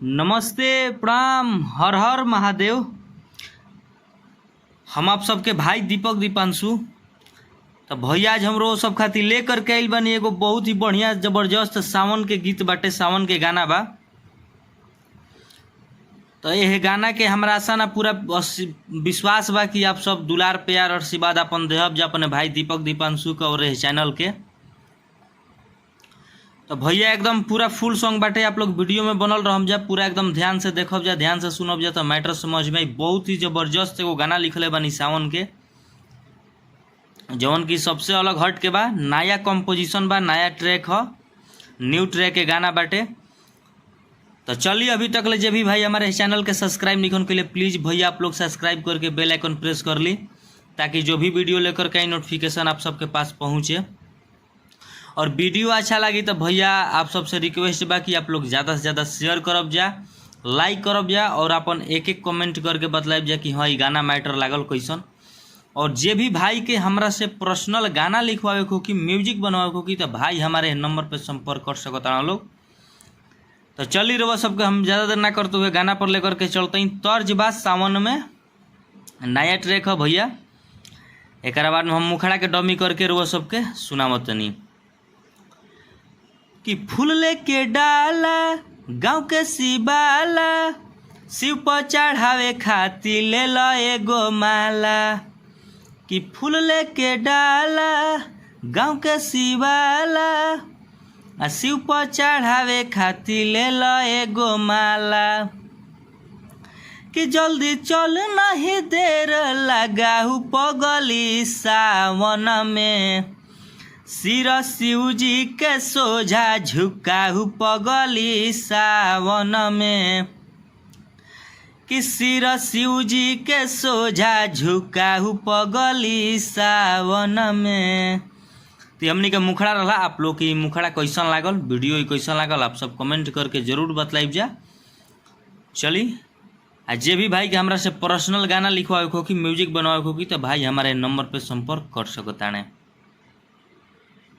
नमस्ते, प्रणाम, हर हर महादेव। हम आप सबके भाई दीपक दीपांशु। तो भैया आज हमरो सब खातिर ले करके आइल बानी एगो बहुत ही बढ़िया जबरदस्त सावन के गीत बाटे, सावन के गाना बा। तो यह गाना के हमरा आशा ना पूरा विश्वास बा कि आप सब दुलार प्यार और आशीर्वाद अपन देहब जा अपने भाई दीपक दीपांशु के और एह चैनल के। तो भैया एकदम पूरा फुल सॉन्ग बाटे, आप लोग वीडियो में बनल रहम जा, पूरा एकदम ध्यान से देखब जा, ध्यान से सुनब जा तो मैटर समझ में आई। बहुत ही जबरदस्त एगो गाना लिखले बानी सावन के, जवन की सबसे अलग हट के बा, नया कंपोजिशन बा, नया ट्रैक ह, न्यू ट्रैक के गाना बाटे। तो चलिए अभी तक ले जे भी भाई हमारे चैनल के सब्सक्राइब नहीं के लिए प्लीज़ भैया आप लोग सब्सक्राइब करके बेल आइकन प्रेस कर ली, ताकि जो भी वीडियो लेकर के आई नोटिफिकेशन आप सबके पास पहुँचे। और वीडियो अच्छा लगी तो भैया आप सबसे रिक्वेस्ट बा कि आप लोग ज़्यादा से ज़्यादा शेयर करब जा, लाइक करब जा और अपन एक एक कमेंट करके बतलाब जा कि हाँ ई गाना मैटर लागल कैसन। और जे भी भाई के हमरा से पर्सनल गाना लिखवावे को कि म्यूजिक बनवावे को कि तो भाई हमारे नंबर पे संपर्क कर सकता लोग। तो चली रहो सबके, हम ज़्यादा देर ना करते हुए गाना पर लेकर के चलते हैं। तर्ज बा सावन में नया ट्रैक है भैया, एक बाद में हम मुखड़ा के डमी करके रुआ सबके सुनावतनी कि फूल लेके डाला गाँव के शिवाला, शिव पर चढ़ावे खातिर ले लो एगो माला। कि फूल लेके डाला गाँव के शिवाला, आ शिव पर चढ़ावे खातिर ले लो एगो माला। कि जल्दी चल नहीं देर लगाहू पगली सावन में, सिर शिव जी के सोझा झुकाहू पगली सावन में। कि सिर शिव जी के सोझा झुकाहू पगली सावन में। तो हमनी के मुखड़ा रहा, आप लोग के मुखड़ा कैसन लागल, वीडियो कैसन लागल आप सब कमेंट करके जरूर बतलाइब जा। चली आ जे भी भाई के हमरा से पर्सनल गाना लिखवावे को कि म्यूजिक बनवावे को कि तो भाई हमारे नंबर पे संपर्क कर सकता है।